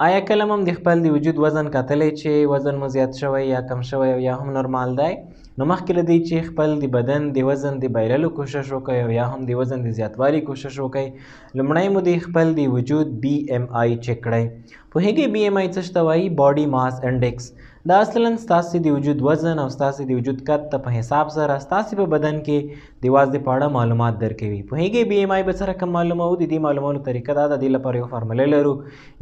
آیا کله هم د خپل د وجود وزن کتلی چې وزن مو زیات شوی یا کم شوی او یا هم نورمال دی؟ نو مخکې له دې چې خپل د بدن د وزن د بایللو کوشش وکړئ او یا هم د وزن د زیاتوالي کوشش وکړئ، لومړی مو د خپل د وجود بي ایم آی چک کړئ. پوهېږئ بي ایم آی څه ته وایي؟ باډي ماس انډیکس. دا اصلا ستاسې د وجود وزن او ستاسې د وجود قد ته په حساب سره ستاسې په بدن کې د وزن په اړه معلومات درکوي. پوهېږئ بي ایم آی به څه رقم معلوموو؟ د دې معلومولو طریقه دا ده، دې لپاره یو فارموله لرو.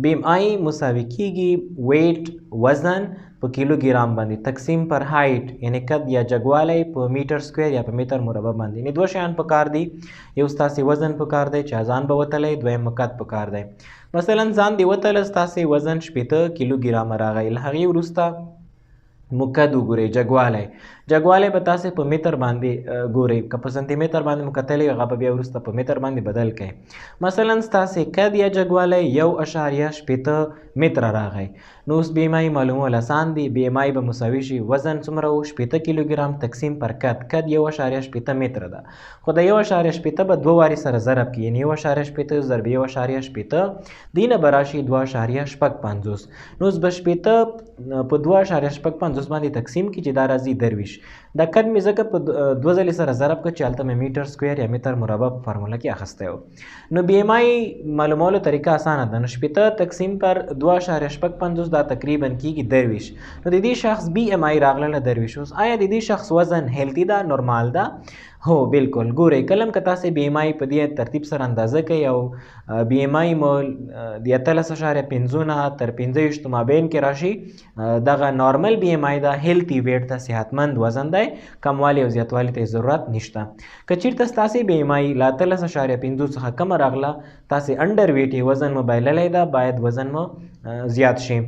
بي ایم آی مساوي کیږي ویټ وزن په کیلو ګرام باندې تقسیم پر height، یعنی قد یا جګوالی په میټر سکویر یا په میتر مربع باندې. یعنی دوه شیان پکار دي، یو ستاسې وزن پکار دی چې ځان به وتلی، دویم قد پکار دی. مثلا ځان دې وتله، ستاسې وزن 60 کیلو ګرامه راغی، له هغې وروسته مو قد وګورئ، جګوالی. جګوالی به تاسې په متر باندې ګورئ، که په سانتي متر باندې مو کتلی هغه به بیا وروسته په متر باندې بدل کړئ. مثلا ستاسې قد یا جګوالی 1.60 متره راغی، نو اوس بي ایم آی معلومول اسان دي. بي ایم آی به مساوي شي وزن څومره و، 60 کیلوګرام تقسیم پر قد، قد 1.60 متره ده، خو د 1.60 به دوه وارې سره ضرب کړي، یعنې 1.60 ضرب 1.60 دې نه به راشي 2.56. نو اوس به 60 په 2.56 باندې تقسیم کړي چې دا راځي 23. دا قد مې ځکه په دوه ځلې سره ضرب کړ چې هلته مې میټر سکویر یا متر مربع په فارموله کې اخیستی و. نو بي ایم آی معلومولو طریقه اسانه ده. نو 60 تقسیم پر 2.56 دا تقریبا کیږي 23. نو د دې شخص بي ایم آی راغله 23. اوس آیا د دې شخص وزن healthy ده، نورمال ده؟ هو بالکل. ګورئ کله هم که تاسې بي ایم آی په دې ترتیب سره اندازه کوئ او بي ایم آی مو د 18.5 نه تر 25 مابین کې راشي، دغه نارمل بي ایم آی ده، healthy weight ده، صحتمند وزن دی، کموالی او زیاتوالي ته یې ضرورت نشته. که چېرته ستاسې بي ایم آی له 18.5 څخه کمه راغله، تاسې انډر ویټ یې، وزن مو بایللی ده، باید وزن مو زیات شي.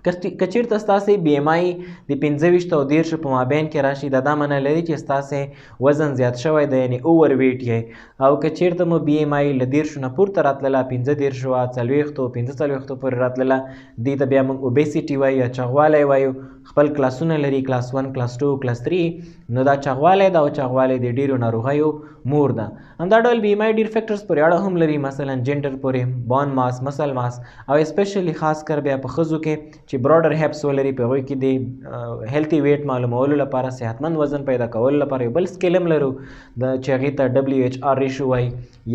که چېرته ستاسې بي ایم آی د 25 او 30 په مابین کې راشي، دا دا معنی لري چې ستاسې وزن زیات شوی دی، یعنې اوور ویټ یې. او که چېرته مو بي ایم آی له 30 نه پورته راتلله، 35 وه، 40، 45 پورې راتلله، دې ته بیا موږ obesity وایو یا چاغوالی وایو. خپل کلاسونه لري، کلاس 1، کلاس 2، کلاس 3. نو دا چاغوالی ده او چاغوالی د ډېرو ناروغیو مور ده. همدا ډول بي ایم آی ډېر factors پورې اړه هم لري، مثلا جنډر پورې، bone mass، muscle mass، او especially خاص کر بیا په ښځو کې چې broader hips ولري، په هغوی کې د healthy weight معلومولو لپاره، صحتمند وزن پیدا کولو لپاره یو بل scale هم لرو د چې هغې ته WHR ratio وایي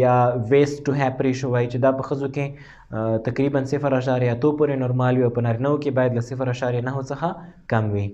یا waist to hip ratio وایي، چې دا په ښځو کې تقریبا 0.8 پورې نورمال وي او په نارینهو کې باید له 0.9 څخه کم وي.